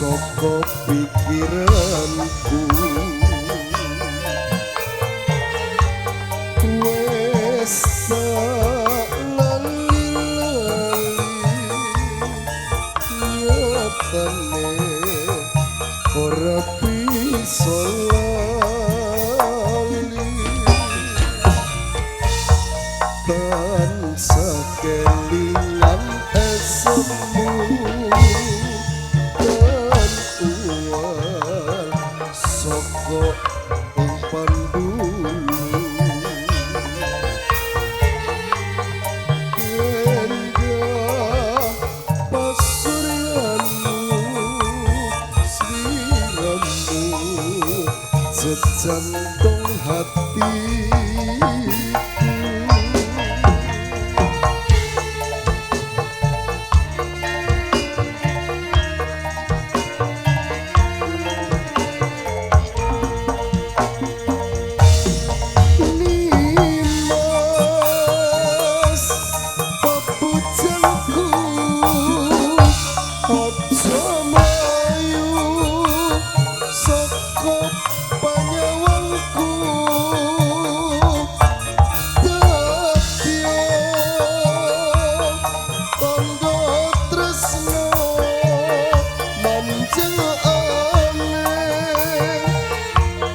saka pikiranku. Wes lali-lali nyatane ora bisa lali, tansah kelingan esemu tan uwal saka ing pandulu. Enggah pasuryanmu sliramu sejantung hatiku. Nimas pepujangku aja mlayu saka panyawangku, dadi tandha tresno manjengane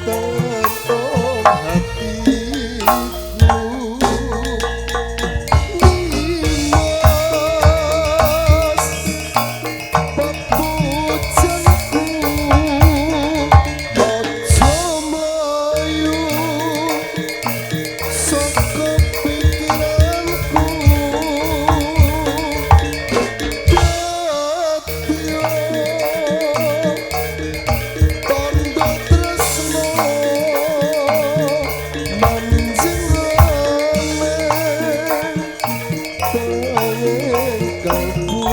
teton hatiku. Nimas pepujangku aja mlayu saka pikiranku, dadi tandha tresno manjengane tenging kalbuku.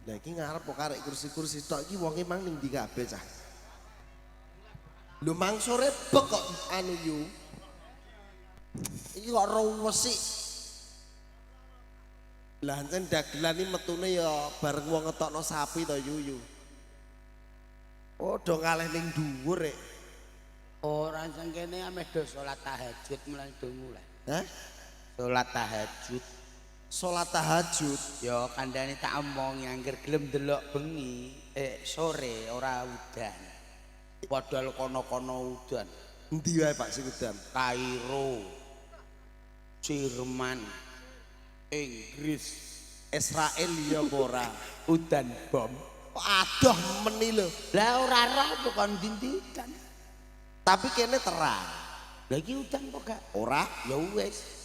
Lah iki ngarep kok karek kursi-kursi tok iki wonge mang ning ndi kabeh cah. Lho mang sore bek kok anu yu. Iki kok ruwesik. Lah ancen dagelan iki metune ya bareng wong ngetokno sapi to yu yu. Oh do ngalih ning dhuwur rek. Ora sing kene ameh do salat tahajud mulai do mulai. Hah? Salat tahajud. Salat tahajud. Ya kandhane tak omongi angger gelem delok bengi, sore ora udan. Padahal kono-kono udan. Endi wae Pak sing udan? Kairo, Jerman, Inggris, Israel ya apa ora? Udan bom. Adoh meni lho. Lah ora roh kok kon ndi udan. Tapi kene terang. Lah iki udan kok gak? Ora? Ya wis.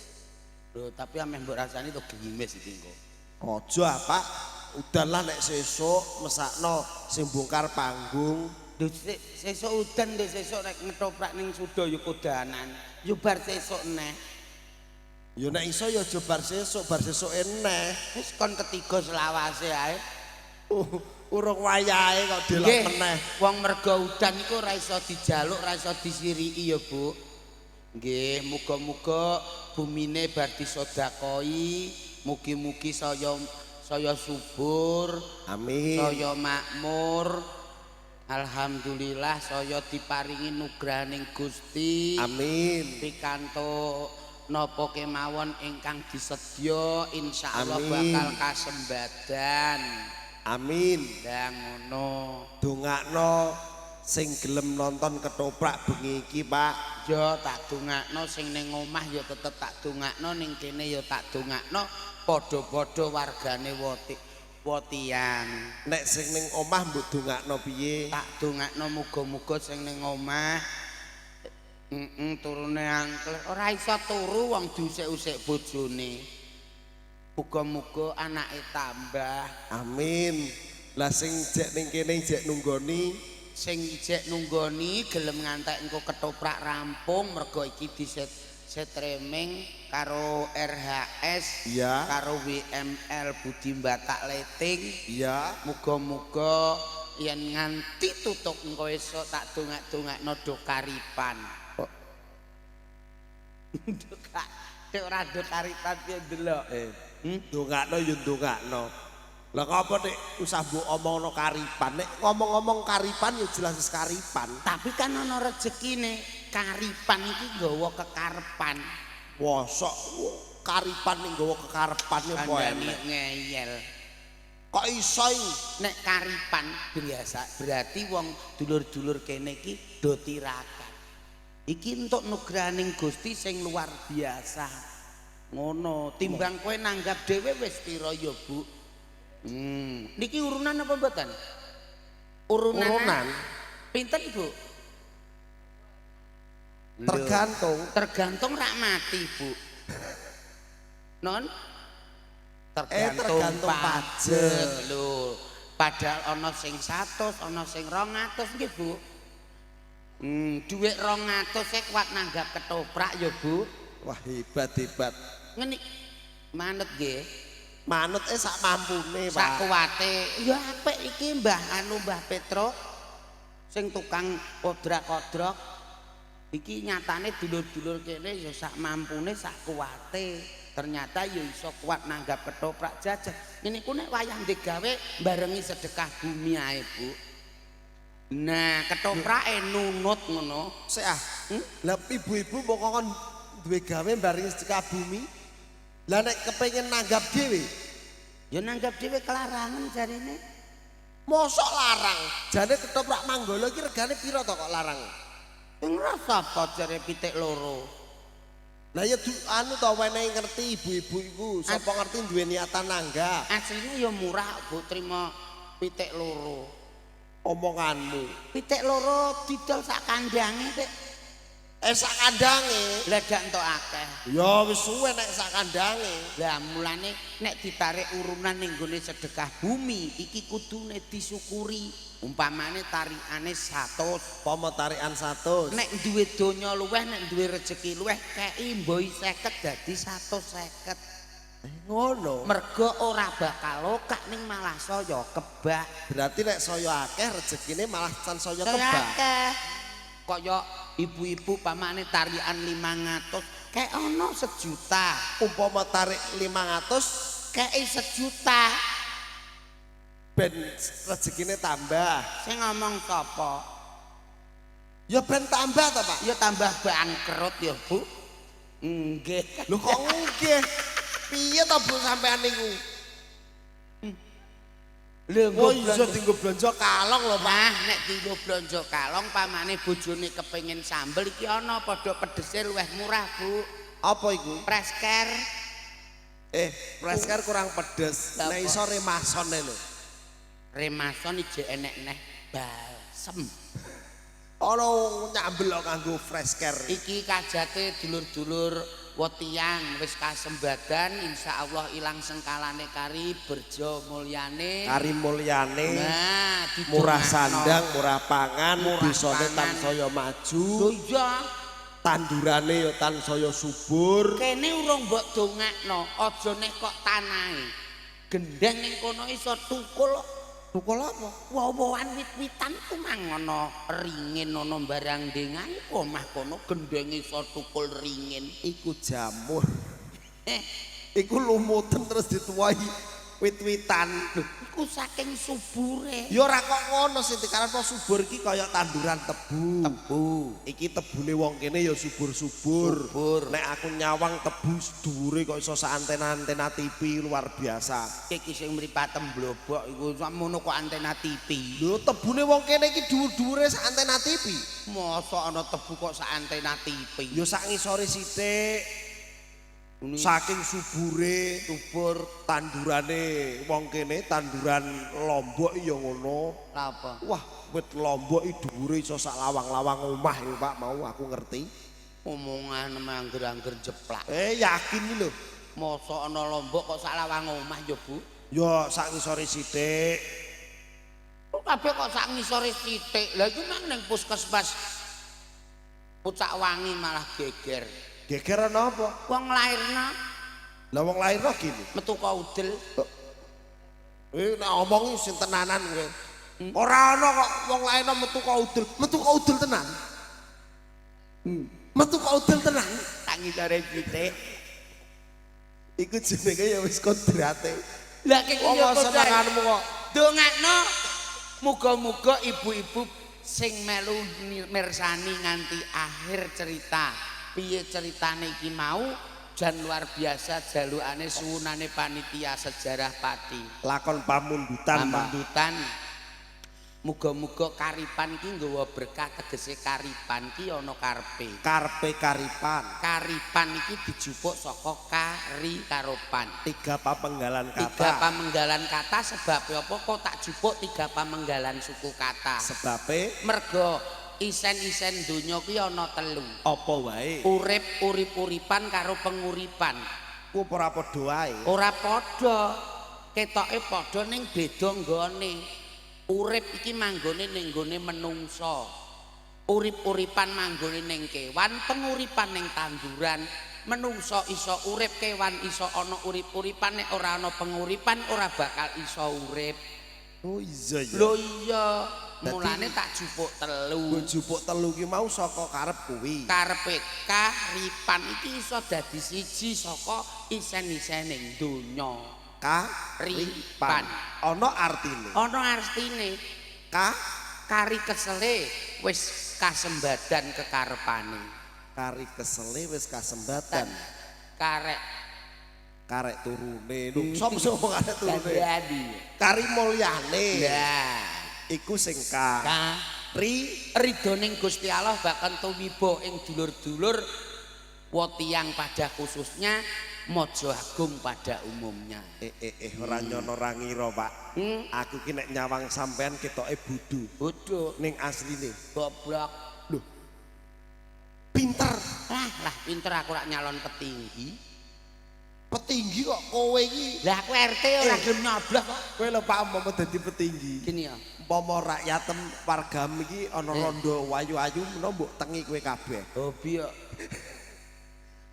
Lho tapi ameh mbok rasani to gerimis iki engko. Aja Pak, udan lah nek sesuk mesakno sing bongkar panggung. Lho sesuk udan lho sesuk nek ngetoprak ning Suda ya kodanan. Ya bar sesuk neh. Ya nek iso ya aja bar sesuk, bar sesuk eneh. Wis kon ketiga selawase ae. Urung wayahe kok delok meneh. Wong mergo udan iku ora iso dijaluk, ora iso disiriki ya, Bu. Nggih, muga-muga bumine bar disodakoi, mugi-mugi saya saya subur, Amin. Saya makmur. Alhamdulillah saya diparingi nugrahaning Gusti. Amin. Pikantuk napa kemawon ingkang disedya insyaallah Amin. Bakal kasembadan. Amin. Lah ngono. Dongakno sing gelem nonton ketoprak bengi iki, Pak. Ya tak dongakno sing ning omah ya tetep tak dongakno, ning kene ya tak dongakno, padha-padha wargane Wotian. Nek sing ning omah mbok dongakno piye? Tak dongakno muga-muga sing ning omah turune angkel. Ora iso turu wong diusik-usik bojone. Muga-muga anake tambah. Amin. Lah sing jek ning kene jek nunggoni, sing ijek nunggoni gelem ngantek engko ketoprak rampung mergo iki Streaming karo RHS, karo WML Budi Batak Leting. Muga-muga yen nganti tutuk engko esuk tak dongak-dongakno do karipan. Oh. Dongak, nek ora do karipan piye ndelok? Ndongakno ya ndongakno. Lah kok apa nek usah mbok omongno karipan? Nek ngomong-ngomong karipan ya jelas wis karipan. Tapi kan ana rezekine. Karipan iki nggawa kekarepan. Mosok karipan ning nggawa kekarepan ya apa Kandhane enek. ngeyel. Kok iso iki? Nek karipan biasa berarti wong dulur-dulur kene iki do tirakat. Iki entuk nugrahaning Gusti sing luar biasa. Ngono, timbang kowe nanggap dhewe wis pira ya, Bu? Niki urunan apa mboten? Urunan. Urunan. Pinten, Bu? Tergantung. Tergantung rak mati, Bu. Non? Tergantung, Tergantung pajak. Lho, padahal ana sing 100, ana sing 200 nggih, Bu. Dhuwit 200 e kuat nanggap ketoprak ya, Bu. Wah, hebat hebat. Ngene manut nggih. Manut sak mampune, Sak Pak. kuwate. Ya apik iki Mbah anu Mbah Petro sing tukang kodrak-kodrok. Iki nyatane dulur-dulur kene ya sak mampune, sak kuwate. Ternyata ya iso kuat nanggap ketoprak jajah. Ngene ku nek wayah gawe barengi sedekah bumi ae, Bu. Nah, ketoprake nunut ngono. Sik ah. Lah ibu-ibu mbok kon duwe gawe barengi sedekah bumi. Lah nek kepengin nanggap dhewe, Ya nanggap dhewe kelarangan jarine. Mosok larang. Jane ketoprak Manggala iki regane pira to kok larang? Ngrasa apa jare pitik loro. Lah ya anu to wenehi ngerti ibu-ibu iku, sapa ngerti duwe niatan nanggap. Asline ya murah, Bu, trimo pitik loro. Omonganmu. Pitik loro didol sak kandange, Tik. Sak kandange. Lah dak entuk akeh. Ya wis suwe nek sak kandange. Lah mulane nek ditarik urunan ning gone sedekah bumi iki kudune disyukuri. Umpamane tarikane 100. Pomo tarikan 100. Nek duwe donya luweh, nek duwe rejeki luweh, kei mboi 50 dadi 150. Ngono. Mergo ora bakal lokak ning malah saya kebak. Berarti nek saya akeh rezekine malah can saya Saya kebak. akeh. Kaya ibu-ibu pamane tarikan 500, kek ana sejuta. Umpama tarik 500 Kei sejuta. Ben rezekine tambah. Sing ngomong sapa? Ya ben tambah to, Pak. Ya tambah bangkrut ya, Bu. Nggih. Lho kok nggih? Piye to Bu sampean niku? Lho Oh iya dienggo blonjo kalong lho, Pak. Wah, nek dienggo blonjo kalong pamane bojone kepengin sambel iki ana padha pedese luwih murah, Bu. Apa iku? Presker. Presker kurang pedes. Lah Nek apa? iso remasone lho. Remason ije enek neh balsem. Ana nyambel kok nganggo fresker. Iki kajate dulur-dulur wetiyang wis kasembadan, insyaallah ilang sengkalane kari berjo mulyane. Kari mulyane. Nah, Murah didongakno. sandang, murah pangan, Murah desane pangan. tansaya maju. Lho iya, Tandurane ya tansaya subur. Kene urung mbok dongakno, aja nek kok tanahe. Gendeng ning kono iso tukul. Tukul apa? Wowoan wit-witan ku mang ana ringin ana barang dengan omah kono gendeng iso tukul ringin. Iku jamur. Iku lumuten terus dituwahi wit-witan. Lho, iku saking subure. Ya ora kok ngono sing dikarepno subur iki kaya tanduran tebu. Tebu. Iki tebune wong kene ya subur-subur. Subur. Nek aku nyawang tebu dhuwure kok iso sak antena-antena TV luar biasa. Iki sing mripatem blobok iku sakmono kok antena TV. Lho tebune wong kene iki dhuwur-dhuwure sak antena TV. Mosok ana tebu kok sak antena TV. Ya sak ngisore sithik. Saking subure Subur tandurane wong kene tanduran lombok ya ngono. lha apa? Wah, wit lombok iki dhuwure iso sak lawang-lawang omah ya Pak, mau aku ngerti. Omongan mangger-angger jeplak. Yakin iki lho. Mosok ana lombok kok sak lawang omah ya, Bu? Ya sak ngisore sithik. Kok kabeh kok sak ngisore sithik. Lah iku mang ning puskesmas Pucak Wangi malah geger. Geger ana apa? Wong lairna. Lah wong lairna gini. Metu ka udel. Nek omong sing tenanan kowe. Ora ana kok wong lairna metu ka udel. Metu ka udel tenan. Metu ka udel tenan. Tangi sore pitik. Iku jenenge ya wis kodrate. Lah ki Wong ya senenganmu kok. Dongakno muga-muga ibu-ibu sing melu mirsani nganti akhir cerita. Piye ceritane iki mau jan luar biasa jalukane suwunane panitia sejarah Pati. Lakon pamundutan, Pak. Pamundutan. Muga-muga karipan ki nggawa berkah, tegese karipan ki ana karepe. Karepe karipan. Karipan iki dijupuk saka kari karo pan. Tiga pamenggalan kata. Tiga pamenggalan kata sebabe apa kok tak jupuk tiga pamenggalan suku kata? Sebabe mergo isen-isen donya ki ana telu. Apa wae? Urip, urip-uripan karo penguripan. Ku ora padha wae. Ora padha. Ketoke padha ning beda nggone. Urip iki manggone ning nggone menungsa. Urip-uripan manggone ning kewan, penguripan ning tanduran. Menungsa iso urip, kewan iso ana urip-uripan, nek ora ana penguripan ora bakal iso urip. Oh iya ya. Lho iya, mulane tak jupuk telu. Mbok jupuk telu ki mau saka karep kuwi. Karepe karipan iki iso dadi siji saka isen-isening donya. Karipan. Ana artine. Ana artine. Ka kari kesele wis kasembadan kekarepane. Kari kesele wis kasembatan. Karek karek turune. Lho sapa sing ngomong karek turune? Dandani. Kari mulyane. Lah, iku sing ka. Ri ridoning Gusti Allah bahkan tumiba ing dulur-dulur wetiyang pada khususnya, Mojo Agung pada umumnya. Ora nyono ora ngira, Pak. Aku ki nek nyawang sampean ketoke bodho. Bodho ning asline goblok. Lho. Pinter. Lah pinter aku rak nyalon petinggi. Petinggi kok kowe iki? Lah aku RT ora gelem nyoblok kok. Kowe lho Pak umpama dadi petinggi. Gini ya. Umpama rakyatem wargam iki ana rondo wayu-ayu menawa mbok tengi kowe kabeh. Hobi kok.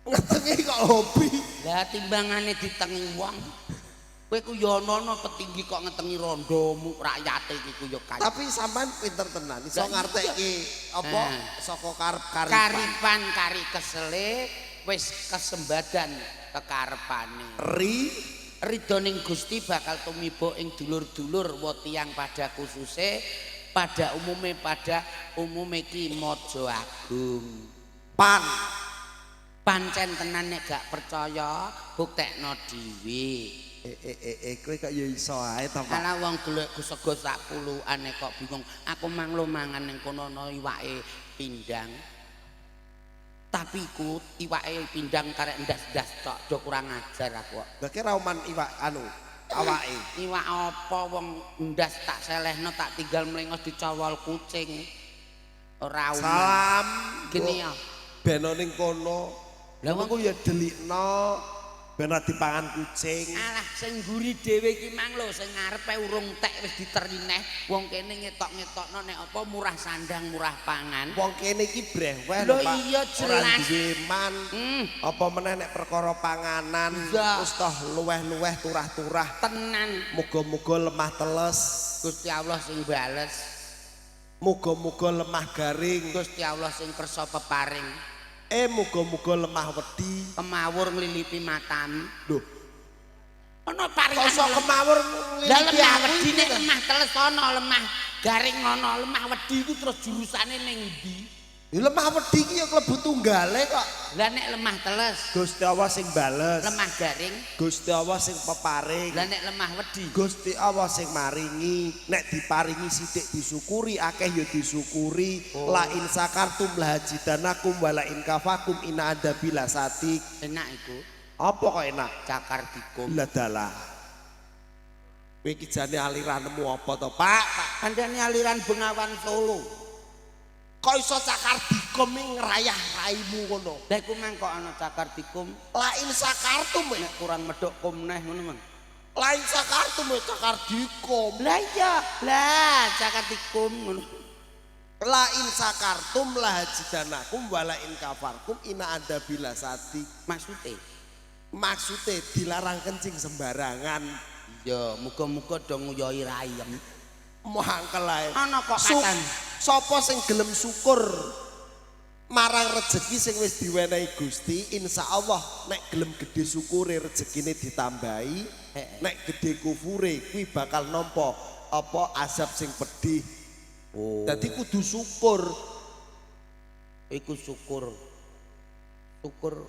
Ngetengi kok hobi. Lah timbangane ditengi wong. Kowe ku ya ana petinggi kok ngetengi rondomu rakyate iki ku ya kaya. Tapi sampean pinter tenan iso ngarteki apa saka karep karipan. Karipan kari kesele wis kesembadan kekarepane. Ri ridoning Gusti bakal tumiba ing dulur-dulur wetiyang pada khususe pada umume ki Mojo Agung. Pan pancen tenan nek gak percaya buktekno dhewe. Kowe kok ya iso ae to, Pak. Ala wong golek sego sak pulukane kok bingung. Aku mang lo mangan ning kono ana iwake pindang. Tapi ku iwake pindang karek ndas-ndas tok, do kurang ajar aku kok. Lah ki rauman iwak anu awake. Iwak apa wong ndas tak selehno tak tinggal mlengos dicawol kucing. Ora uman. Salam. Gini ya. Beno ning kono. Lah wong ku ya delikno ben ora dipangan kucing. Alah sing mburi dhewe iki mang lho sing ngarepe urung tek wis diterineh. Wong kene ngetok-ngetokno nek apa murah sandang murah pangan. Wong kene iki brehweh lho Pak. Iya jelas. Ora duwe man. Apa meneh nek perkara panganan wis toh luweh-luweh turah-turah. Tenan. Muga-muga lemah teles. Gusti Allah sing bales. Muga-muga lemah garing. Gusti Allah sing kersa peparing. Muga-muga lemah wedi. Kemawur nglilipi matamu. Lho. Ana paringan. Kok kemawur nglilipi lemah wedi nek lemah teles ana lemah garing ana lemah wedi iku terus jurusane ning ndi? Lemah wedi iki ya klebu tunggale kok. Lah nek lemah teles Gusti Allah sing bales. Lemah garing Gusti Allah sing peparing. Lah nek lemah wedi Gusti Allah sing maringi. Nek diparingi sithik disyukuri, akeh ya disyukuri. Oh. La in sakartum la hajidanakum wa la in kafakum inna adabila satik. Enak iku. Apa kok enak? Cakar dikum. Lah dalah. Kowe iki jane aliranmu apa to, Pak? Pak, kandhane aliran Bengawan Solo. Kok iso cakar dikum iki ngrayah raimu ngono? Lah iku mang kok ana cakar dikum. La in sakartum nek kurang medhok kum neh ngono mang. La in sakartum cakar dikum. Lah iya, lah cakar dikum ngono. La in sakartum la hajidanakum wala in kafartum ina adzabi lasyadid. Maksude? Maksude dilarang kencing sembarangan. Ya, muga-muga do nguyoi rayem. Mangkel ae. Ana kok katan. Sapa sing gelem syukur marang rejeki sing wis diwenehi Gusti, insyaallah nek gelem gedhe syukure rezekine ditambahi, nek gedhe kufure kuwi bakal nampa apa azab sing pedih. Oh. Dadi kudu syukur. Iku syukur. Syukur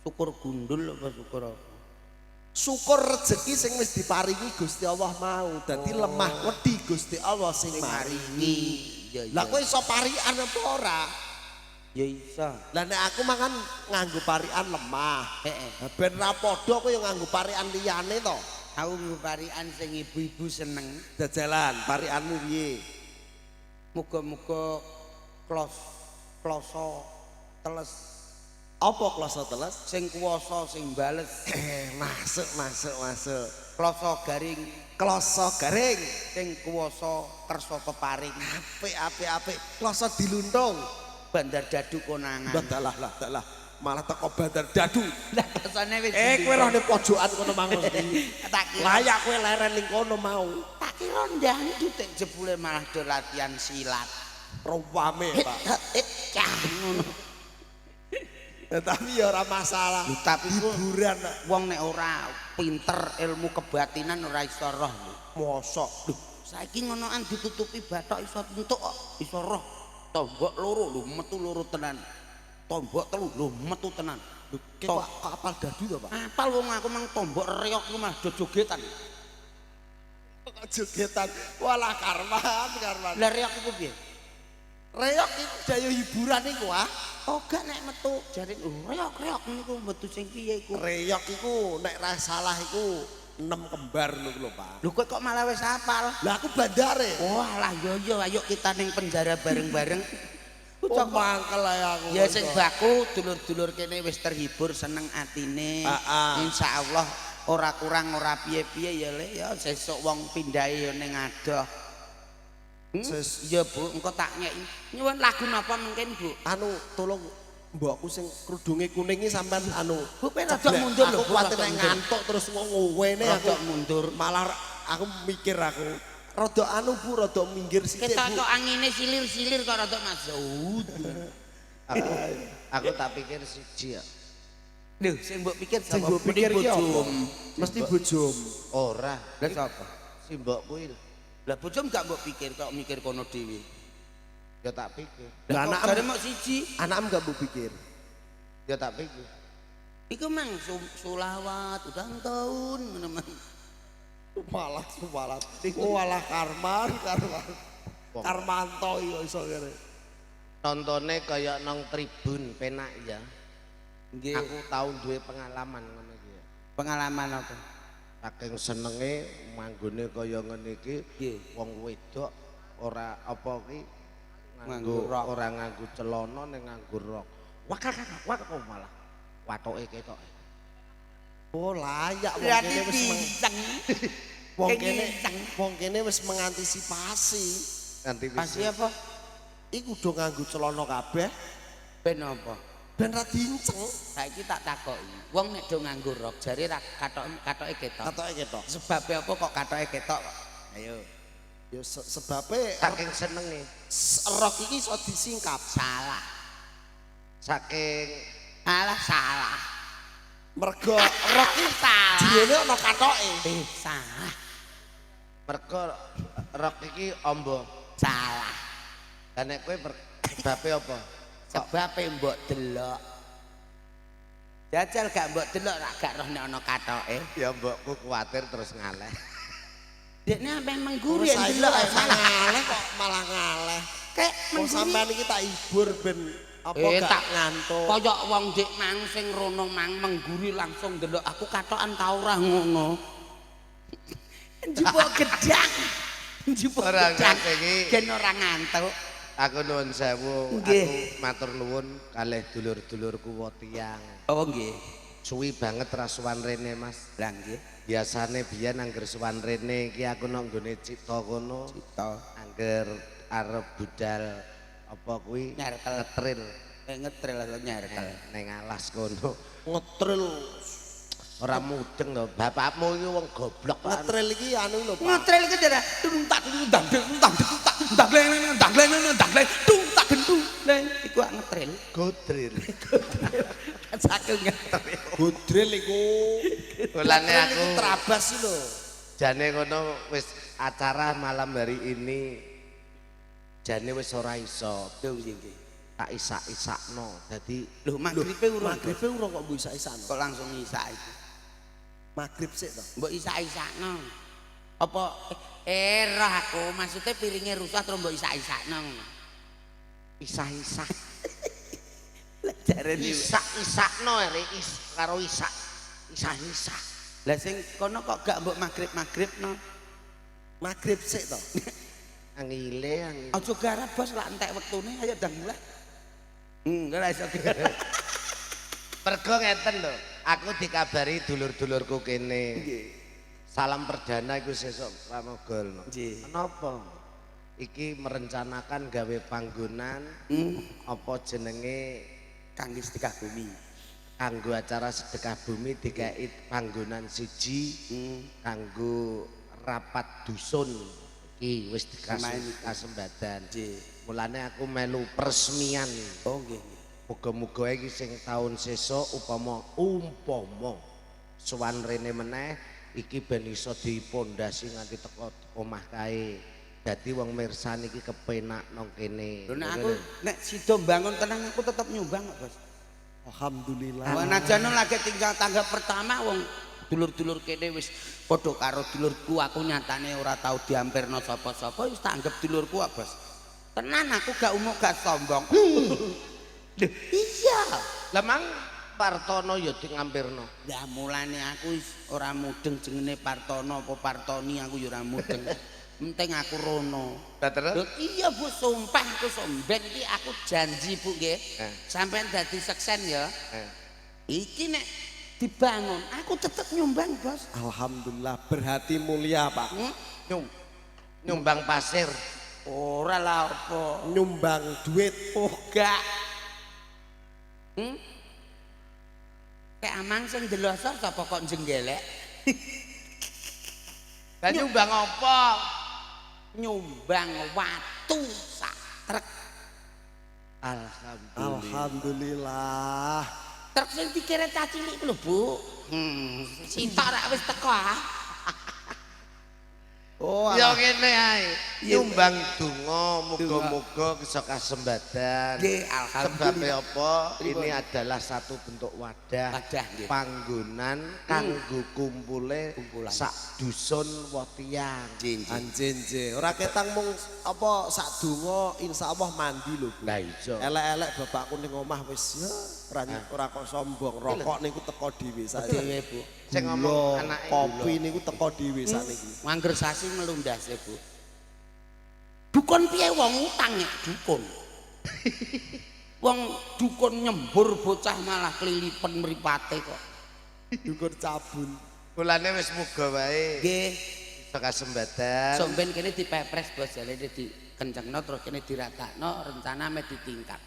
syukur gundul apa syukur apa? Syukur rejeki sing wis diparingi Gusti Allah mau. Dadi lemah wedi Gusti Allah sing maringi. Iya, iya. Lah kowe iso parikan apa ora? Ya iso. Lah nek aku mangan nganggo parikan lemah. Heeh. Lah ben ra padha kowe yo nganggo parikan liyane to. Aku nggo parikan sing ibu-ibu seneng. Jajalan parikanmu piye? Muga-muga kloso teles. Apa kloso teles? Sing kuwasa sing bales. Masuk masuk masuk. Kloso garing. Kloso garing. Sing kuwasa kersa peparing. Apik apik apik. Kloso diluntung. Bandar Dadu konangan. Dalah lah dalah. Malah teko Bandar Dadu. Lah klosone wis. Kowe roh ning pojokan kono mang mesti. Tak kira. Layak kowe leren ning kono mau. Tak kira ndangdut tek jebule malah do latihan silat. Rame, Pak. Cah ngono. Ya, tapi ya ora masalah. Lho, tapi ku hiburan wong nek ora pinter ilmu kebatinan ora iso roh lho. Mosok. Lho, saiki ngonoan ditutupi bathok iso entuk kok, iso roh. Tombok loro lho metu loro tenan. Tombok telu lho metu tenan. Lho, kok apal dadu to, Pak? Apal wong aku mang tombok reok ku malah do jogetan. Kok jogetan? Walah karman, karman. Lah reok iku piye? Reok iku dayo hiburan iku ah. Oh gak nek metu jare reok-reok niku metu sing piye iku? Reok iku nek ra salah iku 6 kembar niku lho, Pak. Lho kowe kok malah wis hafal? Lah aku bandare. Wah lah yo yo ayo kita ning penjara bareng-bareng. Oh, mangkel ae aku. Ya sing baku dulur-dulur kene wis terhibur seneng atine. Insyaallah ora kurang ora piye-piye ya Le ya sesuk wong pindahe ya ning adoh. Iya Bu, engko tak nyeki. Nyuwun lagu napa mungkin Bu? Anu tolong mbokku sing kerudunge kuning iki sampean anu. Bu kowe rada mundur lho, Aku kuwatir nek ngantuk terus ngene aku. Rada mundur. Malah aku mikir aku. Rada anu Bu, rada minggir sithik Bu. Ketok kok angine silir-silir kok rada masuk. Aku tak pikir siji ya. Lho, sing mbok pikir sing mbok pikir iki apa? Mesti bojomu. Ora. Lah sapa? Si mbok kuwi lho. Lah bojomu gak mbok pikir kok mikir kono dhewe. Ya tak pikir. Lah Lah anakmu jare mok siji. Anakmu gak mbok pikir. Ya tak pikir. Iku mang sulawat ulang tahun ngono mang. Malah malah. Oh alah karman, karman. Karmanto iki iso ngene. Tontone kaya nang tribun penak ya. Nggih. Aku tau duwe pengalaman ngono iki ya. Pengalaman apa? Saking senenge manggone kaya ngene iki, wong wedok ora apa ki nganggo ora nganggo celana ning nganggo rok. Wah kok malah watoke ketok. Oh layak wong kene wis wong kene wis mengantisipasi. Antisipasi apa? Iku do nganggo celana kabeh. Ben apa? Ben ra dinceng. Saiki tak takoki. Wong nek do nganggo rok jare ra katoke ketok. Katoke ketok. Sebabe apa kok katoke ketok? Ayo. Ya sebabe saking senenge. Rok iki iso disingkap. Salah. Saking alah salah. Mergo rok iki salah. Jerone ana katoke. Salah. Mergo rok iki amba. Salah. Lah nek kowe sebabe apa? Sebabe mbok delok. Jajal gak mbok delok rak gak roh nek ana katoke. Ya mbokku kuwatir terus ngaleh. Dekne sampe mengguri yen delok malah ngaleh kok malah ngaleh. Kek mengguri sampean iki tak hibur ben apa gak ngantuk. Kaya wong dik mang sing rono mang mengguri langsung delok aku katokan ta ora ngono. Njupuk gedang. Njupuk gedang iki gen ora ngantuk. Aku nuwun sewu, aku matur nuwun kalih dulur-dulurku tiyang. Oh nggih. Suwi banget ra sowan rene, Mas. Lah nggih. Biasane biyen angger sowan rene iki aku nang nggone Cipta kono. Cipta. Angger arep budal apa kuwi Nyerkel. Ngetril. Ngetril atau nyerkel. Ning alas kono. Ngetril. Ora mudeng lho, bapakmu iki wong goblok kok. Ngetril iki anu lho, Pak. Ngetril iki daerah dung tak dung dang dung tak dung tak dang leng dang leng dang leng dung tak gendung leng iku ak ngetril. Godril. Saking ngetril. Godril iku. Mulane Ngetril aku iku trabas lho. Jane kono wis acara malam hari ini jane wis ora iso. Lho nggih. Tak isak-isakno. Dadi Lho magribe urung. Magribe urung kok mbok isak-isakno. Kok langsung isak iki. Magrib sik to. Mbok isak-isakno. Apa roh aku maksudnya piringe rusak terus mbok isak-isakno. Isah-isah. Lah jarene Isak-isakno ere is karo isak. Isah-isah. Lah sing kono kok gak mbok magrib-magribno. Magrib sik to. Angile angile. Aja garap bos lak entek wektune ayo ndang mulai. Ora iso garap. Mergo ngeten lho, aku dikabari dulur-dulurku kene. Nggih. Salam perdana iku sesuk Pramogol. Nggih. Kenapa? Iki merencanakan gawe panggonan apa jenenge Kangge sedekah bumi. Kanggo acara sedekah bumi dikai panggonan siji kanggo rapat dusun iki wis dikasih kasembadan. Nggih. Mulane aku melu peresmian. Oh nggih. Muga-muga iki sing taun sesuk upama sowan rene meneh iki ben iso dipondasi nganti teko omah kae. Dadi wong mirsani iki kepenak nang kene. Lho nek aku nek sida mbangun tenang aku tetep nyumbang kok, Bos. Alhamdulillah. Wah najane lagi tinggal tangga pertama wong dulur-dulur kene wis padha karo dulurku, aku nyatane ora tau diampirno sapa-sapa wis tak anggap dulurku kok, Bos. Tenan aku gak umuk gak sombong. Lho iya. Lah mang Partono ya di ngampirno. Lah mulane aku wis ora mudeng jenenge Partono apa Partoni aku ya ora mudeng. Penting aku rono. Lah terus? Lho iya Bu, sumpah aku somben iki aku janji Bu nggih. Sampeyan dadi seksen ya. Iki nek dibangun aku tetep nyumbang, Bos. Alhamdulillah berhati mulia, Pak. Nyumbang pasir. Ora lah apa. Nyumbang duit. Oh gak. Kayak amang sing ndelosor sapa kok jenggelek? Lah nyumbang apa? Nyumbang watu sak truk. Alhamdulillah. Alhamdulillah. Truk sing dikira cah cilik lho, Bu. Sitok rak wis teko ah. Oh, Ya ngene ae. Nyumbang donga muga-muga iso kasembadan. Nggih, alhamdulillah. Sebabe apa? Ini adalah satu bentuk wadah. Wadah nggih. Panggonan kanggo kumpule Kumpulan. sak dusun Wotiang. Nggih, nggih. Anjen je. Ora ketang mung apa sak donga insyaallah mandi lho, Bu. Lah iya. Elek-elek bapakku ning omah wis ya ora kok sombong, rokok niku teko dhewe saiki. Dhewe, Bu. Sing ngomong anake kopi niku teko dhewe sakniki. Mangger sasi melundase, Bu. Dukun piye wong utang ya dukun. Wong dukun nyembur bocah malah klilipen mripate kok. Dukun cabul. Mulane wis muga wae. Nggih. Iso kasembadan. Somben kene dipepres bos jale dikencengno terus kene diratakno rencana me ditingkat.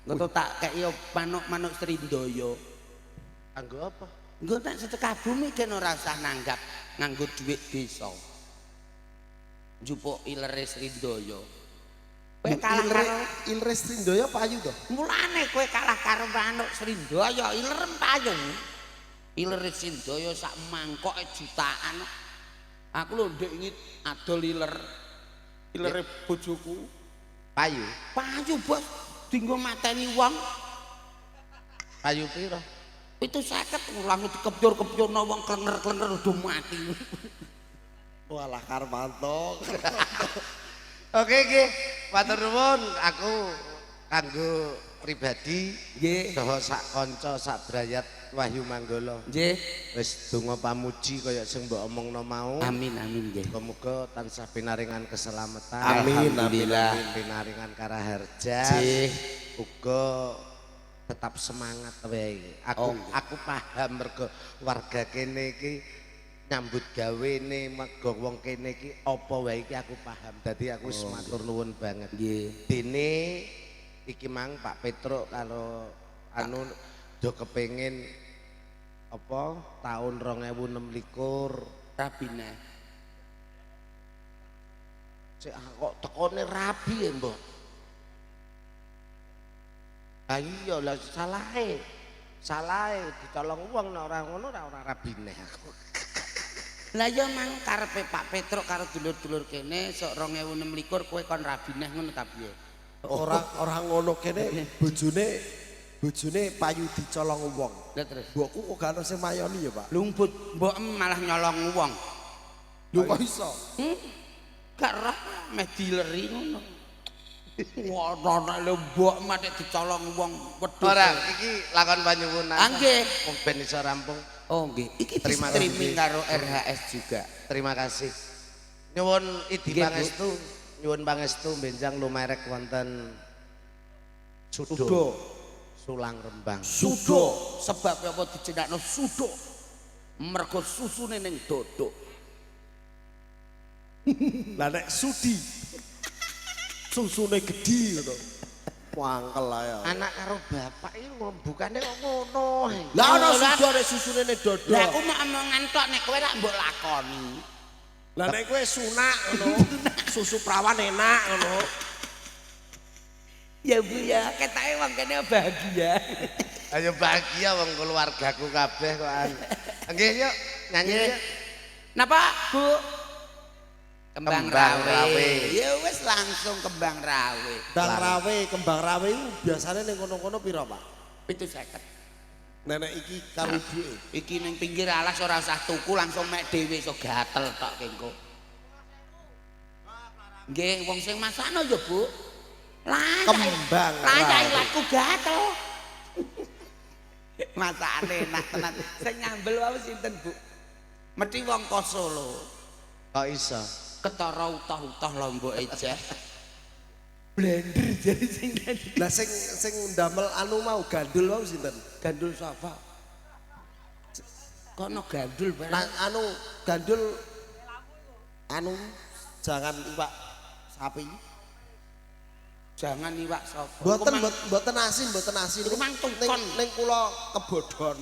Engko tak kei manuk-manuk Srindaya. Kanggo apa? Engko nek sedekah bumi kan ora usah nanggap nganggo dhuwit desa. Njupuk ilere Srindaya. Kowe kalah karo ilere Srindaya payu to? Mulane kowe kalah karo manuk Srindaya, ilerem payu. Ilere Srindaya sak mangkoke jutaan. Aku lho ndek wingi adol iler. Ilere bojoku. Payu. Payu, Bos. Dinggo mateni wong. Payu piro? 750 langsung dikepyur-kepyurno wong klenger-klenger udah mati. Walah Karmanto. Oke nggih, matur nuwun aku kanggo pribadi nggih saha sak kanca sak brayat Wahyu Manggala. Nggih. Wis donga pamuji kaya sing mbok omongno mau. Amin amin nggih. Muga-muga tansah pinaringan keselamatan. Amin alhamdulillah. Pinaringan karaharjan. Nggih. Uga tetap semangat wae. Aku paham mergo warga kene iki nyambut gawene mergo wong kene iki apa wae iki aku paham. Dadi aku wis matur nuwun banget. Nggih. Dene iki mang Pak Petruk karo anu do kepengin apa tahun 2026 rabine. Sik kok tekone rabi ya, Mbok. Lah iya lah salahe. Salahe dicolong wong nek ora ngono ora rabine aku. Lah ya mang karepe Pak Petruk karo dulur-dulur kene sok 2026 kowe kon rabineh ngono ta piye? Ora ngono kene bojone payu dicolong wong. Lah terus mbokku kok gak ono sing mayoni ya, Pak? Lho mbok malah nyolong wong. Lho kok iso? Gak roh meh dileri ngono. Wah, nek lho mbok matek dicolong wong wedhus. Ora, iki lakon panyuwunan. Ah nggih. Wong ben iso rampung. Oh nggih, iki di streaming karo RHS juga. Terima kasih. Nyuwun idi pangestu, nyuwun pangestu benjang lumerek wonten Sudo. Sulang Rembang. Sudo, sebab apa dijenakno sudo? Mergo susune ning dodok. Lah nek sudi susune gedhi ngono. Wangkel ae. Anak karo bapak iki bukane kok ngono. Lah ana sudo nek susune ning dodok. Lah aku mau omongan tok nek kowe rak mbok lakoni. Lah nek kowe sunak ngono, susu prawan enak ngono. Ya Bu ya, ketake wong kene bahagia. Ayo bahagia wong keluargaku kabeh kok. Nggih yuk nyanyi yuk. Napa, Bu? Kembang rawe. Ya wis langsung kembang rawe. Kembang rawe, kembang rawe iku biasane ning kono-kono pira, Pak? 750. Nenek iki karo ibuke. Iki ning pinggir alas ora usah tuku langsung mek dhewe iso gatel tok kengko. Nggih, wong sing masakno ya, Bu. Kembang rawe. Ilatku gatel. Masakane enak tenan. Sing nyambel wau sinten, Bu? Mesti wong ko Solo. Kok iso? Ketara utuh-utuh lomboke jeh. Blender jadi sing Lah sing ndamel anu mau gandul mau sinten? Gandul sapa? Kono gandul barang. Nah, anu gandul anu jangan iwak sapi. Jangan iwak sapa. Mboten mboten asin, mboten asin. Iku mang tungkon ning kula kebodhon.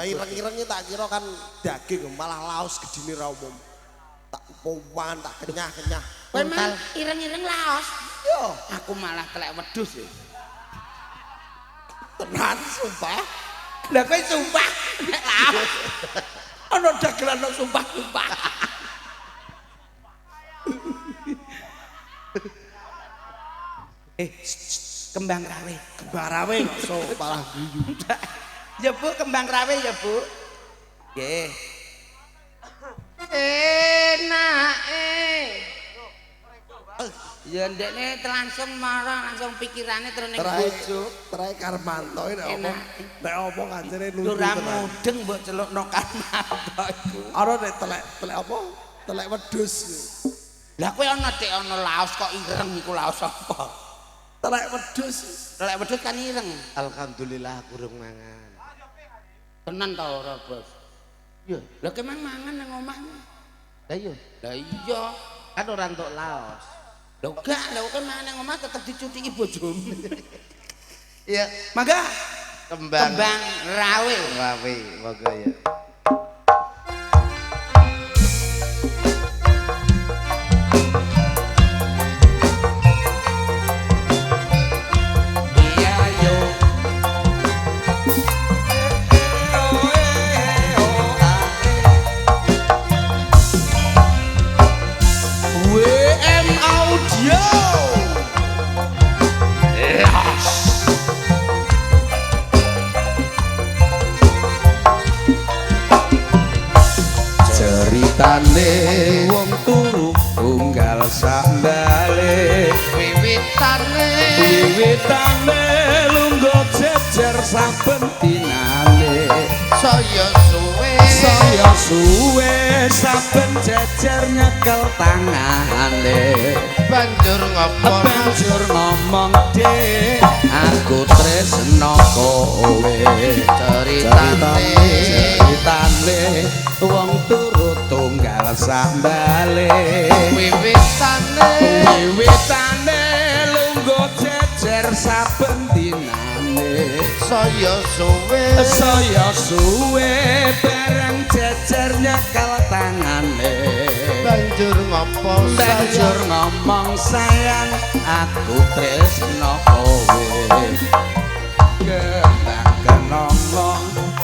Ireng-irenge tak kira kan daging malah laos gedine ra umum. Tak powan, tak kenyah-kenyah. Kowe mang ireng-ireng laos? Iya. Aku malah telek wedhus e. Tenan sumpah. Lah kowe sumpah nek laos. Ana dagelan kok sumpah-sumpah. Kembang rawe. Kembang rawe kok so malah guyu. Ya Bu, kembang rawe ya Bu. Nggih. Enake. Ya ndekne langsung marah, langsung pikirane terus ning bojo. Trae Karmanto nek omong, nek omong anjene lucu. Ora mudeng mbok celukno Karmanto iku. Ana nek telek apa? Telek wedhus. Lah kowe ana tek ana laos kok ireng iku laos apa? Telek wedhus. Telek wedhus kan ireng. Alhamdulillah aku urung mangan. Tenan ta ora, Bos? Iya. Lah kowe mang mangan nang omah. Lah iya. Lah iya. Kan ora entuk laos. Lho gak, lha kowe mangan nang omah tetep dicutiki bojomu. Iya. Mangga. Kembang rawe. Rawe, monggo ya. Ceritane wong turu tunggal sambale wiwitane wiwitane lungguh jejer saben dinane saya suwe saya Saya suwe saben jejer nyekel tangane. Banjur ngopo? Banjur ngomong dek, aku tresno kowe. Ceritane, ceritane wong turu tunggal sambale. Wiwitane, wiwitane lungguh jejer saben dinane. Saya suwe, saya suwe bareng jejer nyekel tangane. Banjur ngopo? Banjur ngomong sayang, aku tresno kowe. Kembang kenongo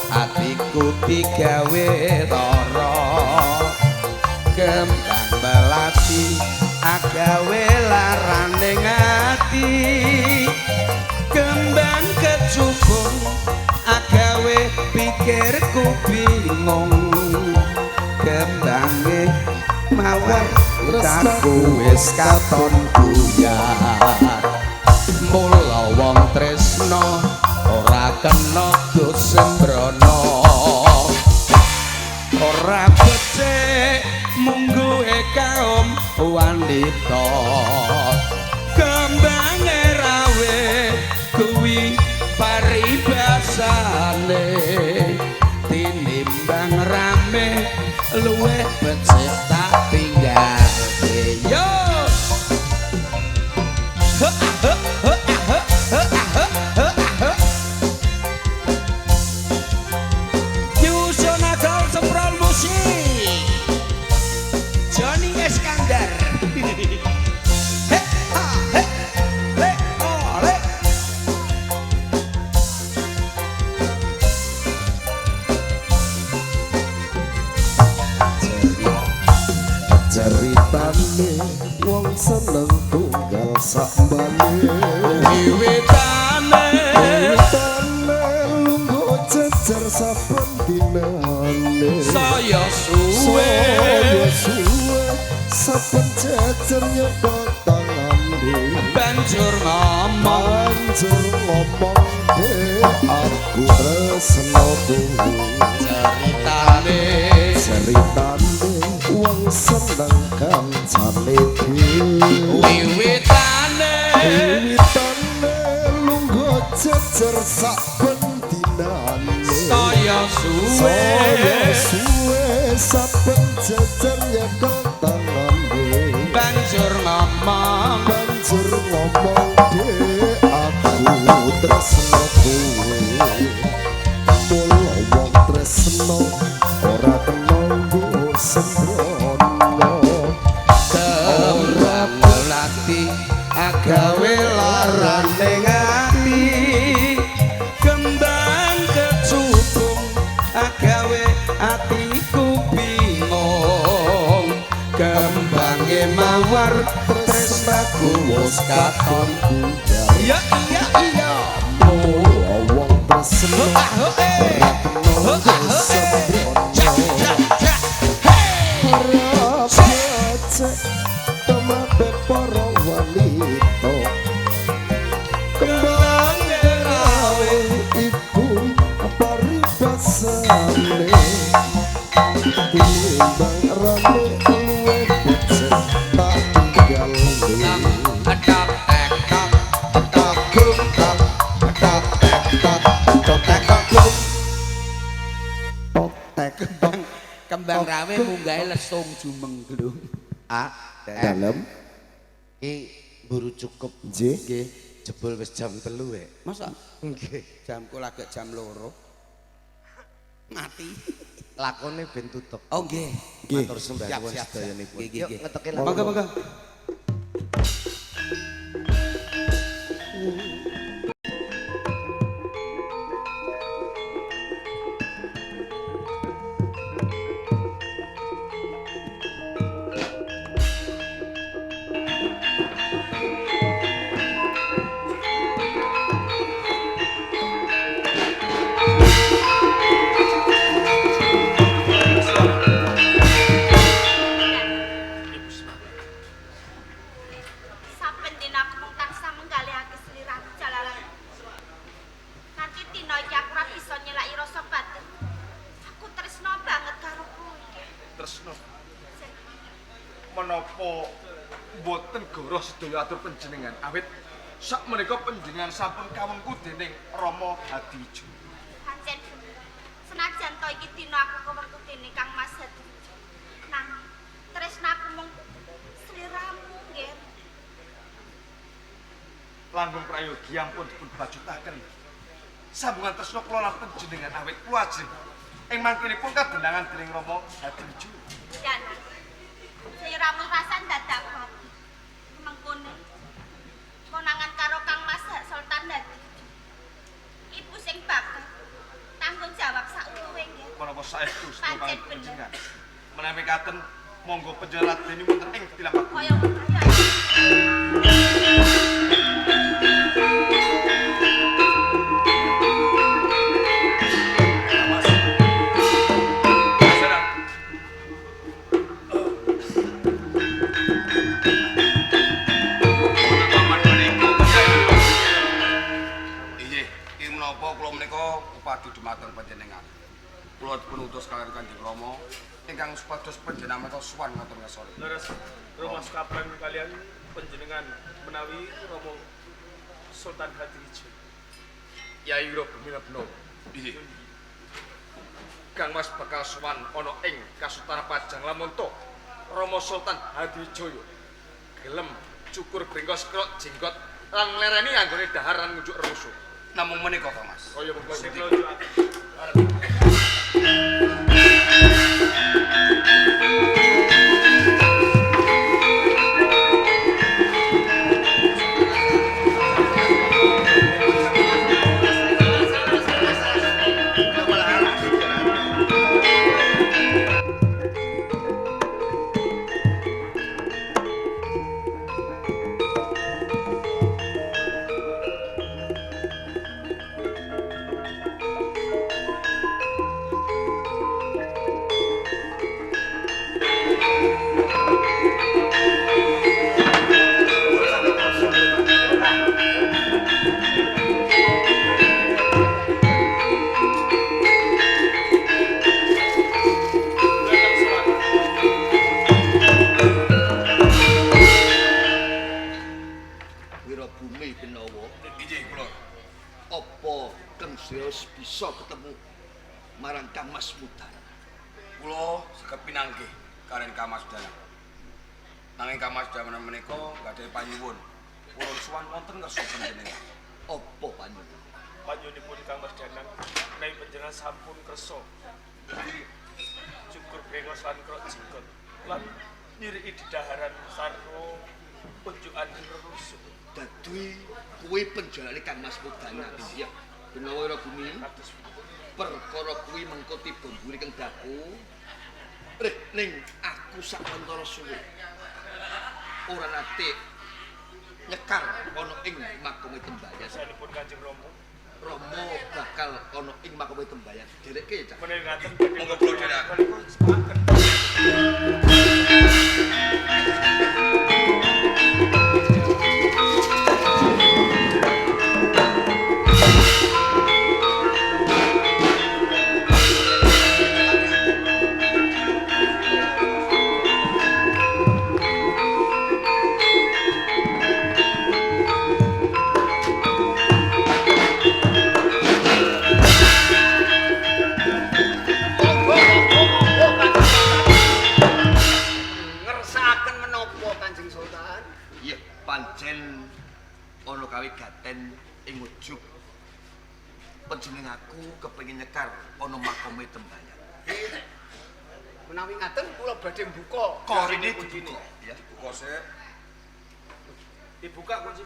atiku digawe lara. Kembang melati agawe larane ati. Kembang kecubung agawe pikirku bingung. Kembange mawar tresnaku wis katon buyar. Mula wong tresno ora kena dosembrono. Ora becik mungguhe kaum wanita. Kembange rawe kuwi paribasane. Tinimbang rame luwih becik tak tinggal. Yo. Yusona Gaul Semprol Musik Johnny Iskandar. He ha he le ole. Ceritane wong seneng tunggal sambale. Wiwitane, wiwitane lungguh jejer saben dinane. Saya suwe, saya suwe saben jejer nyekel tangane. Banjur ngomong, banjur ngomong dek, aku tresno kowe. Ceritane, ceritane wong seneng kancane dhewe. Wiwitane, wiwitane lungguh jejer saben dinane. Saya suwe, saya suwe saben jejer nyekel tangane. Banjur ngomong, banjur ngomong dek, aku tresno kowe. Mula wong tresno ora kena nggo sembrono. Kembang melati agawe larane ati. Kembang kecubung agawe atiku bingung. Kembange mawar tresnaku wis katon buyar. Iya iya iya. Mula wong tresno ora kena nggo sembrono. Ora becik tumrape para wanita. Kembange rawe iku paribasane. Tinimbang rame luwih becik tak tinggalne. Tok tek tok tok gung tok tok tek tok tok tek tok gung. Tok tek tok. Kembang rawe munggahe lesung jumengglung. A dalem iki mburu cukup. Nggih. Nggih. Jebul wis jam 3 e. Masa? Nggih. Jamku lagi jam 2. Mati. Lakone ben tutup. Oh nggih. Matur sembah nuwun sedayanipun. Nggih, Yuk ngeteke nggih. Monggo monggo. Napa mboten goroh sedaya atur panjenengan awit sak menika panjenengan sampun kawengku dening Rama Hadiwijaya. Pancen bener. Senajan to iki dina aku kewengku dening Kang Mas Hadiwijaya. Nanging tresnaku mung sliramu, nggih. Langkung prayogi ampun dipun bajutaken. Sambungan tresna kula lan panjenengan awit kula ajeng ing mangkinipun kadendangan dening Rama Hadiwijaya. Jan. Sliramu rasan dadak babi. Mengkone konangan karo Kang Mas Sultan Hadiwijaya. Ibu sing bakal tanggung jawab sautuhe nggih. Menapa saestu sedaya Pancen bener. panjenengan. Menawi katen monggo panjenengan ladeni wonten ing tilam agung. Kaya ayo. Mas. Senang. Inggih, iki menapa kula menika upadi dumateng panjenengan. Kula dipun utus kaliyan Kanjeng Rama ingkang supados panjenengan menika sowan ngatur ngasore. Leres Rama sekaban kalian panjenengan menawi Rama Sultan Hadiwijaya. Yai Wirabumi Benawa. Inggih. Kang Mas bakal sowan ana ing Kasultanan Pajang lamun to Rama Sultan Hadiwijaya gelem cukur brengkos krok jenggot lan nglereni anggone dhahar lan ngunjuk rerusuh. Namung menika Kang Mas. Kaya mengkono. Sing kula unjukaken. Wirabumi Benawa, Inggih kula. apa kang serius bisa ketemu marang Kang Mas Mudana? Kula saged pinanggih kaliyan Kang Mas Dana. Nanging Kang Mas Dana menika gadhahi panyuwun. Purun sowan wonten ngersa panjenengan. Apa panyuwun? Panyuwunipun Kang Mas Danang menawi panjenengan sampun kersa cukur brengos lan krok jenggot lan nyiriki dedaharan sarwa unjukan rerusuh. Dadui kuwi penjalane Kang Mas Mudana. Iya. Benawa Wirabumi, Kados perkara kuwi mengko tiba mburi kang daku. Rih ning aku sawantara suwe. Ora nate nyekar ana ing makome Tembayan. Sanipun Kanjeng Rama Rama bakal ana ing makome Tembayan. Derekke ya, Cak. menawi ngaten badhe Monggo kula dherekaken. menika sepaken. Ngersakaken menapa Kanjeng Sultan? Iya, pancen ana kawigaten ing ujug. Panjenengan aku kepengin nyekar ana makome Tembayan. Menawi ngaten kula badhe mbuka. Korine dibuka, ya. Dibuka sik. Dibuka kunci.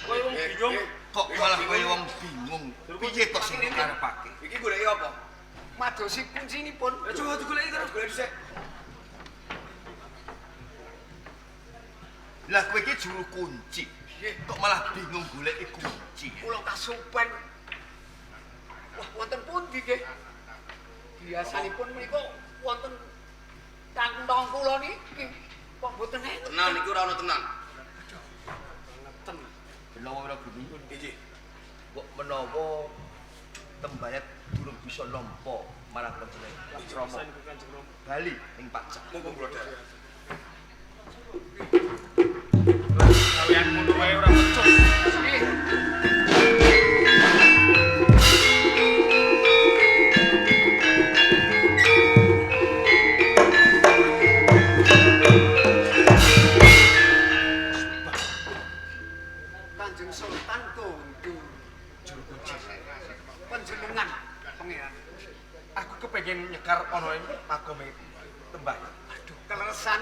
Kaya wong bingung. Kok malah kaya wong bingung. Piye to sing dikarepake? Iki goleki apa? Madosi kuncinipun. Ya coba digoleki terus goleki dhisik. Lah kowe iki juru kunci. Kok malah bingung goleki kunci? Kula kasupen. Wah, wonten pundi nggih? Biasanipun menika wonten kantong kula niki. Kok mboten enten? Tenan iki ora ono tenan. Benawa Wirabumi, Inggih. mbok menawa Tembayat Durung bisa nampa marang panjenengan. Rama. Bali ning Pajang. Monggo kula dherek. Gawean ngono wae ora becus. Kanjeng Sultan kondur. Juru kunci. Panjenengan pangeran. Aku kepengin nyekar ana ing makome Tembayat. Aduh, keleresan.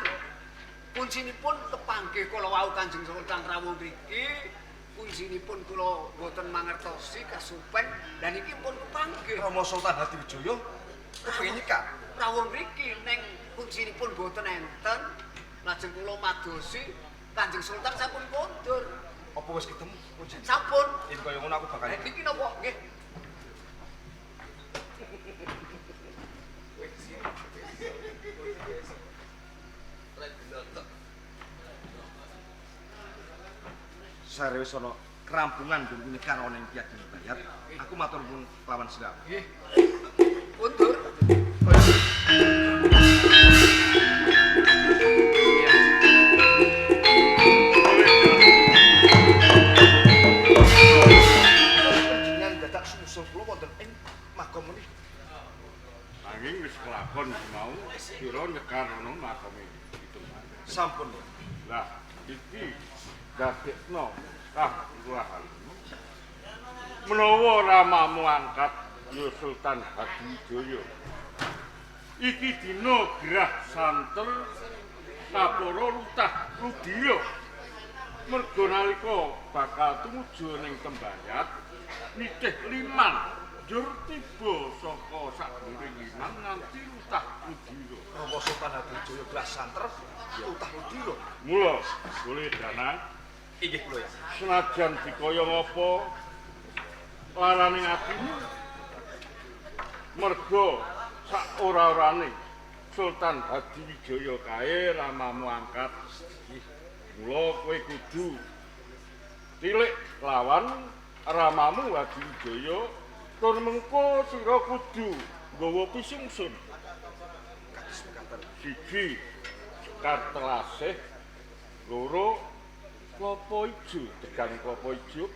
Kuncinipun kepanggih kala wau Kanjeng Sultan rawuh mriki. Kuncinipun kula mboten mangertosi kasupen lan iki pun kepanggih. Rama Sultan Hadiwijaya kepengin nyekar. Rawuh mriki ning kuncinipun mboten enten. Lajeng kula madosi Kanjeng Sultan sampun kondur. Apa wis ketemu kuncine? Sampun. Yen kaya ngono aku bakal. Niki napa nggih? Sare wis ana kerampungan nggonku nyekar ana ing Piagam Bayat. Aku matur nuwun kelawan sliramu. Nggih. Kondur. Panjenengan dadak sumusul kula wonten ing makam menika. Nanging wis kelakon mau sira nyekar ana makame itu. Sampun. Lah iki dadekno karuwahan. Menawa ramamu angkat ya Sultan Hadiwijaya. Iki dina gerah santer kapara lutah rudya. Merga nalika bakal tumuju ning Tembayat nitih liman njur tiba saka sakduring liman nganti lutah rudya. Rama Sultan Hadiwijaya gerah santer lutah rudya. Mula boleh danang inggih kula ya. Senajan dikaya ngapa larane atimu merga sak ora-orane Sultan Hadiwijaya kae ramamu angkat. Mula kowe kudu tilik lawan ramamu Hadiwijaya tur mengko sira kudu nggawa pisungsun. Kados mekaten. Siji sekar telasih, loro klopo ijo, degan klopo ijo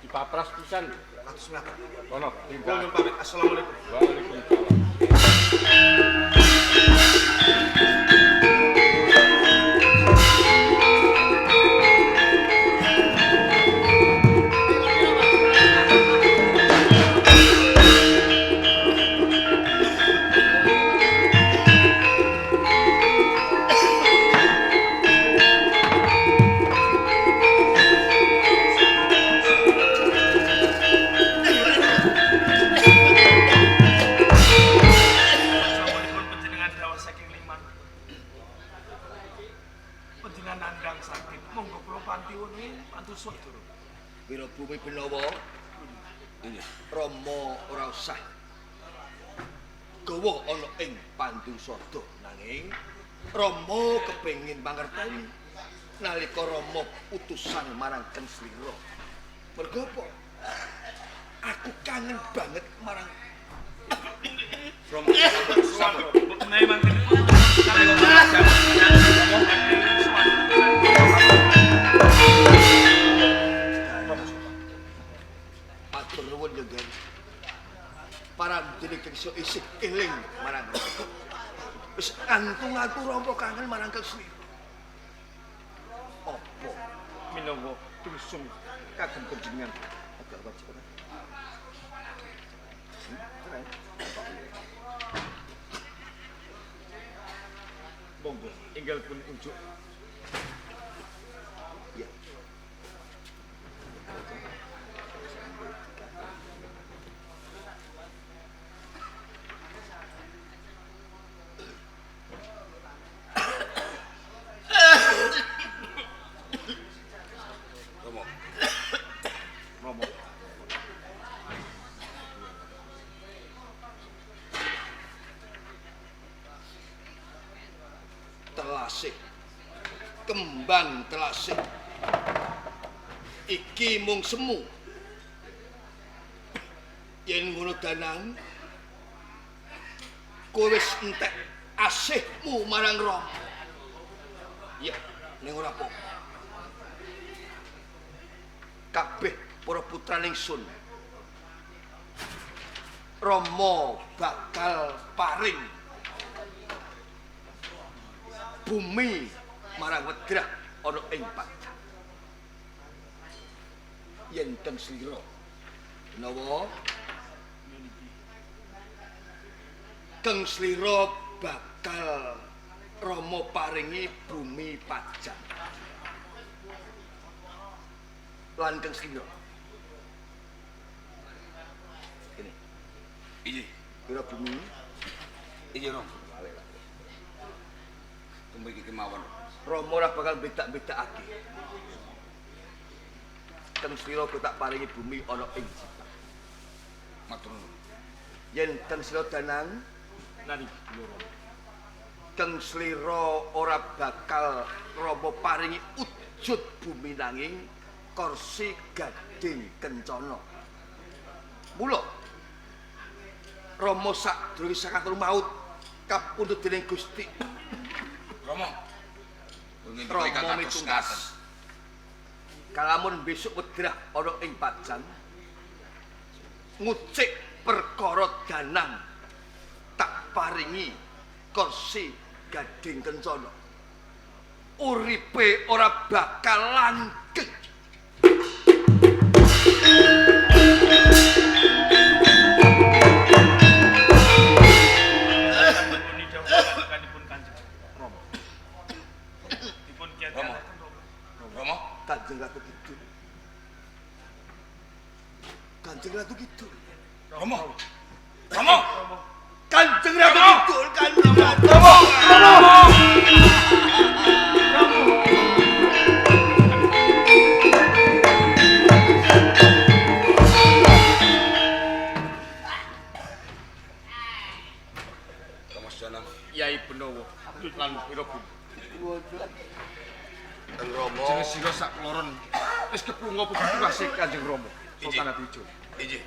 dipapras pisan. Kados mekaten. Kono Kula nyuwun pamit. Assalamualaikum. Waalaikumsalam. Sampun panjenengan dawuh saking liman. Panjenengan nandhang sakit, monggo kula pantiwun pantusuk durung. Wirabumi Benawa. Rama ora usah gawa ana ing Pandusada nanging Rama kepengin mangerteni nalika Rama utusan marang Kenslira. Mergo apa? Aku kangen banget marang Rama. Suwan, menawi mangken nalika suwan. Matur nuwun ya, Gen. Parandene kang iso isih eling marang Rama. Wis ngantu-ngantu Rama kangen marang Kenslira. Apa Minangka pingsung kagem panjenengan. Agak wajib ora? Monggo enggal pun unjuk. Ya. Romo. Romo. Telasih. Kembang telasih. Iki mung semu. Yen ngono danang, Kowe wis entek asihmu marang Rama. Ya, ning ora apa-apa. Kabeh para putra ningsun Rama bakal paring bumi marang wedrah ana ing Pajang. Yen teng slira menawa keng slira bakal Rama paringi bumi Pajang. Lan keng slira. Ini. Iya. Pira bumi? Iya, Rom. Tumriki kemawon. Rama ora bakal bedak-bedakake. Keng slira tak paringi bumi ana ing Jipang. Matur nuwun. Yen keng slira danang nani kula Rama. Keng slira ora bakal Rama paringi ujud bumi nanging kursi gading kencana. Mula Rama sadurunge sakatul maut kapundhut dening Gusti Rama. Rama mitungkas. Kalamun besok wedrah ana ing Pajang ngucik perkara danang tak paringi kursi gading kencana. Uripe ora bakal langgeng. Rama. Kanjeng Ratu Kidul. Kanjeng Ratu Kidul. Rama. Rama. Kanjeng Ratu Kidul, Kanjeng Ratu. Rama. Rama. Rama Danang Yai Benowo lan Wirabumi. Rama. Jeneng sira sak kloron wis keprungu pituturase Kanjeng Rama Sultan Hadiwijaya. Inggih.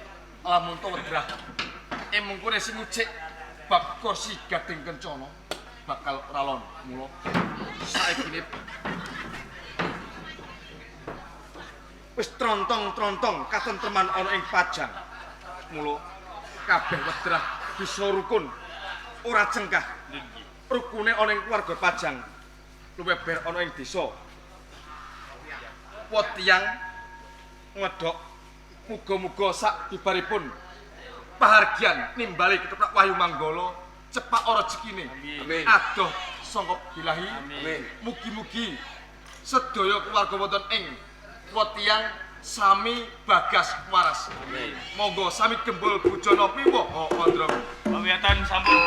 Lamun to wedrah emungkure sing ngucik bab kursi gading kencana bakal ralon. Mula saiki wis trontong-trontong katentreman ana ing Pajang. Mula kabeh wedrah bisa rukun ora cengkah. Rukune ana ing keluarga Pajang luwih ber ana ing desa. Wetiyang ngedok muga-muga sak bibaripun pahargyan nimbali ketoprak Wahyu Manggala cepak rejekine. Amin. Adoh sangka bilahi. Amin. Mugi-mugi sedaya keluarga wonten ing Wetiyang sami bagas waras. Amin. Monggo sami gembul bujana piwoha mandra. Pawiyatan sampun.